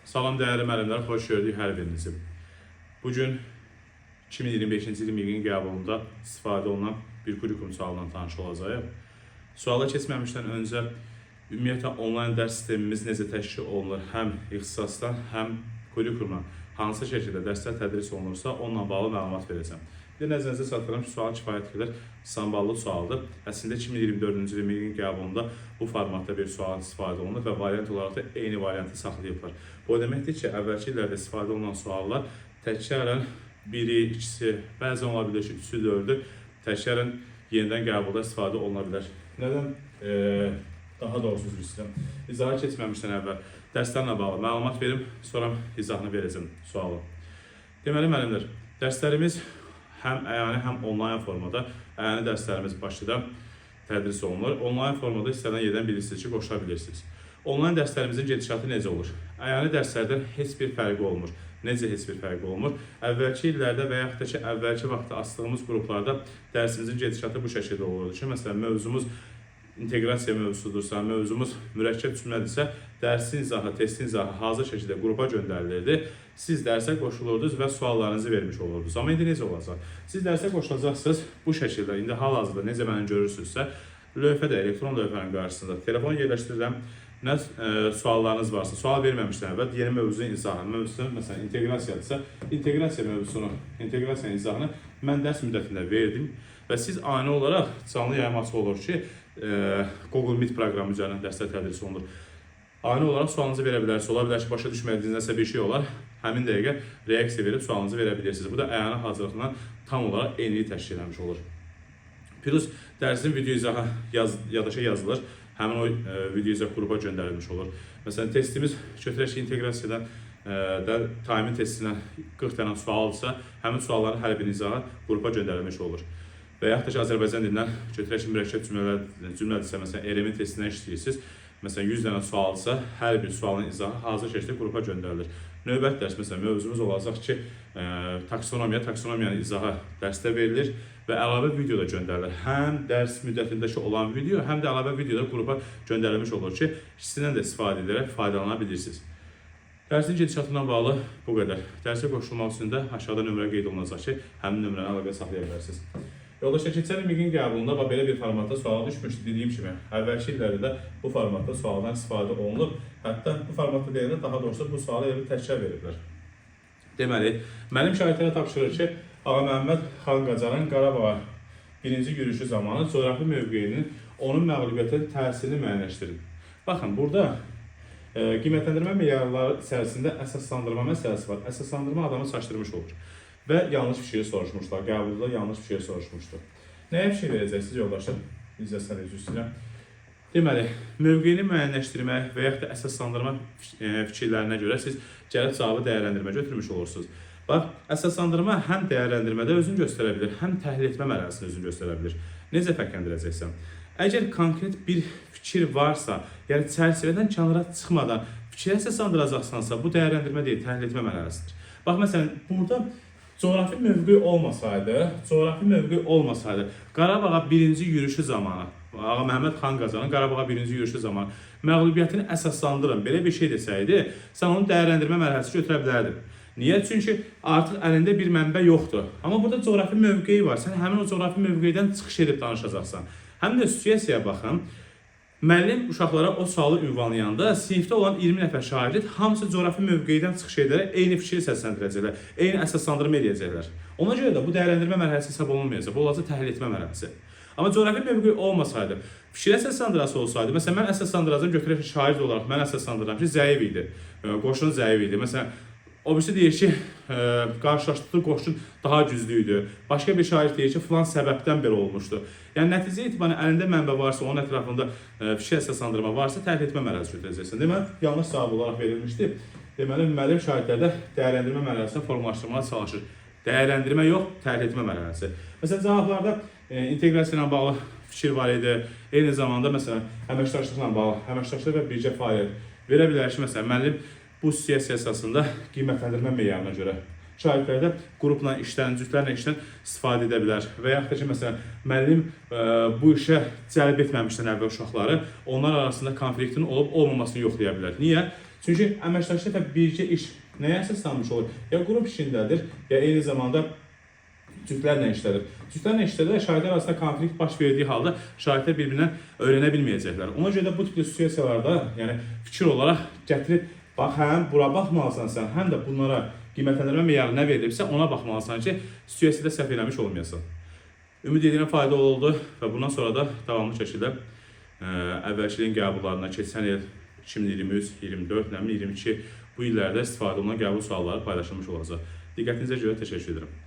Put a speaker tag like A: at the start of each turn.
A: Salam dəyərli müəllimlər, xoş gördük hər birinizi. Bu gün 2025-ci ilin MİQ-in qəbulunda istifadə olunan bir kurikulum sualından tanış olacağıq. Suala keçməmişdən öncə ümumiyyətlə onlayn dərs sistemimiz necə təşkil olunur, həm ixtisasdan, həm kurikulumdan hansı şəkildə dərslər tədris olunursa, onunla bağlı məlumat verəcəm. Bir də nəzərinizə çatdırıram ki, sual kifayət qədər samballı sualdır. Əslində 2024-cü ilin MİQ-in qəbulunda bu formatda bir sual istifadə olunur və variant olaraq da eyni variantı saxlayıblar. Bu o deməkdir ki, əvvəlki illərdə istifadə olunan suallar təkrarən biri, ikisi, bəzən ola bilər ki, üçü, dördü təkrarən yenidən qəbulda istifadə oluna bilər. Nədən? Daha doğrusu üzr istəyirəm. İzaha keçməmişdən əvvəl dərslərlə bağlı məlumat verim, sonra izahını verəcəm sualın. Deməli müəllimlər, dərslərimiz həm əyani, həm onlayn formada. Əyani dərslərimiz Bakıda tədris olunur. Onlayn formada istənilən yerdən bilirsiniz ki, qoşula bilirsiniz. Onlayn dərslərimizin gedişatı necə olur? Əyani dərslərdən heç bir fərqi olmur. Necə heç bir fərqi olmur? Əvvəlki illərdə və yaxud da ki, əvvəlki vaxtda açdığımız qruplarda dərsimizin gedişatı bu şəkildə olurdu ki, məsələn, mövzumuz inteqrasiya mövzusudursa, mövzumuz mürəkkəb cümlədirsə, dərsin izahı, testin izahı hazır şəkildə qrupa göndərilirdi. Siz dərsə qoşulurdunuz və suallarınızı vermiş olurdunuz. Amma indi necə olacaq? Siz dərsə qoşulacaqsınız bu şəkildə. İndi hal-hazırda necə məni görürsünüzsə, lövhədə, elektron lövhənin qarşısında telefon yerləşdirirəm. Nə suallarınız varsa, sual verməmişdən əvvəl yeni mövzunun izahını, mövzunun məsələn inteqrasiyadırsa, inteqrasiya mövzusunu, inteqrasiyanın izahını mən dərs müddətində verdim və siz ani olaraq canlı yayım açıq olur ki, Google Meet proqramı üzərindən dərslər tədris olunur. Ani olaraq sualınızı verə bilərsiniz. Ola bilər ki, başa düşmədiyiniz nəsə bir şey olar. Həmin dəqiqə reaksiya verib sualınızı verə bilirsiniz. Bu da əyani hazırlıqla tam olaraq eyniliyi təşkil etmiş olur. Plus dərsin video izahı yadaşa yazılır. Həmin o video izah qrupa göndərilmiş olur. Məsələn, testimiz götürək ki, inteqrasiyadan də timin testindən 40 dənə sualdırsa, həmin sualların hər birinin izahı qrupa göndərilmiş olur. Və yaxud da ki, Azərbaycan dilindən götürək ki, mürəkkəb cümlələr, cümlədirsə, məsələn, RM testindən işləyirsiniz. Məsələn, 100 dənə sualsa, hər bir sualın izahı hazır şəkildə qrupa göndərilir. Növbəti dərs məsələn mövzumuz olacaq ki, taksonomiya, taksonomiyanın izahı dərsdə verilir və əlavə video da göndərilir. Həm dərs müddətindəki olan video, həm də əlavə video da qrupa göndərilmiş olur ki, ikisindən də istifadə edərək faydalana bilirsiniz. Dərsin gedişatından bağlı bu qədər. Dərsə qoşulmaq üçün də aşağıda nömrə qeyd olunacaq ki, həmin nömrəni əlaqə saxlaya bilərsiniz. Yoldaşlar, keçən il MİQ-in qəbulunda bax belə bir formatda sual düşmüşdü. Dediyim kimi, əvvəlki illərdə də bu formatda sualdan istifadə olunub. Hətta bu formatda deyəndə daha doğrusu bu sualı elə bir təkrar veriblər. Deməli, müəllim şagirdlərə tapşırır ki, Ağa Məhəmməd xan Qacarın Qarabağa birinci yürüşü zamanı coğrafi mövqeyinin onun məğlubiyyətə təsirini müəyyənləşdirin. Baxın, burada qiymətləndirmə meyarları içərisində əsaslandırma məsələsi var. Əsaslandırma adamı çaşdırmış olur. Və yanlış bir şey soruşmuşlar. Qəbulda yanlış bir şey soruşmuşdu. Nəyə bir şey verəcəksiniz yoldaşlar? İcazə üzr istəyirəm. Deməli, mövqeyini müəyyənləşdirmək və yaxud da əsaslandırma fikirlərinə görə siz gəlib cavabı dəyərləndirmə götürmüş olursunuz. Bax, əsaslandırma həm dəyərləndirmədə özünü göstərə bilər, həm təhlil etmə mərhələsində özünü göstərə bilər. Necə fərqləndirəcəksən? Əgər konkret bir fikir varsa, yəni çərçivədən kənara çıxmadan fikir əsaslandıracaqsansa, bu dəyərləndirmə deyil, təhlil etmə mərhələsidir. Bax, məsələn, burada coğrafi mövqe olmasaydı, Qarabağa birinci yürüşü zamanı, Ağa Məhəmməd xan Qacarın Qarabağa birinci yürüşü zamanı məğlubiyyətini əsaslandırın, belə bir şey desəydi, sən onu dəyərləndirmə mərhələsi götürə bilərdin. Niyə? Çünki artıq əlində bir mənbə yoxdur. Amma burada coğrafi mövqeyi var. Sən həmin o coğrafi mövqedən çıxış edib danışacaqsan. Həm də situasiyaya baxın. Müəllim uşaqlara o sualı ünvanlayanda sinifdə olan 20 nəfər şagird hamısı coğrafi mövqedən çıxış edərək eyni fikri səsləndirəcəklər, eyni əsaslandırma eləyəcəklər. Ona görə də bu dəyərləndirmə mərhələsi hesab olunmayacaq. Bu olacaq təhlil etmə mərhələsi. Amma coğrafi mövqe olmasaydı, fikir əsaslandırası olsaydı, məsələn mən əsaslandıracağam, götürək ki, şagird olaraq mən əsaslandıram ki, zəif idi. Qoşun zəif idi. Məsələn, o birisi deyir ki, qarşılaşdığı qoşun daha güclü idi. Başqa bir şagird deyir ki, filan səbəbdən belə olmuşdu. Yəni nəticə etibarilə əlində mənbə varsa, onun ətrafında fikir əsaslandırma varsa, təhlil etmə mərhələsi götürəcəksən. Deməli, yanlış cavab olaraq verilmişdi. Deməli, müəllim şagirdlərdə dəyərləndirmə mərhələsini formalaşdırmağa çalışır. Dəyərləndirmə yox, təhlil etmə mərhələsi. Məsələn, cavablarda inteqrasiya ilə bağlı fikir var idi. Eyni zamanda məsələn, əməkdaşlıqla bağlı, əməkdaşlıq və birgə fəaliyyət verə bilər ki, məsələn, müəllim bu situasiya əsasında qiymətləndirmə meyarına görə şagirdlərdə qrupla işdən, cütlərlə işdən istifadə edə bilər. Və yaxud da ki, məsələn, müəllim bu işə cəlb etməmişdən əvvəl uşaqları onlar arasında konfliktin olub olmamasını yoxlaya bilər. Niyə? Çünki əməkdaşlıq və birgə iş nəyə əsaslanmış olur? Ya qrup işindədir, ya eyni zamanda cütlərlə işlədir. Cütlərlə işlədə şahidlər arasında konflikt baş verdiyi halda şahidlər bir-birindən öyrənə bilməyəcəklər. Ona görə də bu tipli situasiyalarda, yəni fikir olaraq gətirib bax həm bura baxmalısan sən, həm də bunlara qiymətləndirmə meyarı nə verilibsə ona baxmalısan ki, situasiyada səhv eləmiş olmayasan. Ümid edirəm faydalı oldu və bundan sonra da davamlı şəkildə əvvəlki ilin qəbullarına keçən il 2023, 24, nə bilim 22 bu illərdə istifadə olunan qəbul sualları paylaşılmış olacaq. Diqqətinizə görə təşəkkür edirəm.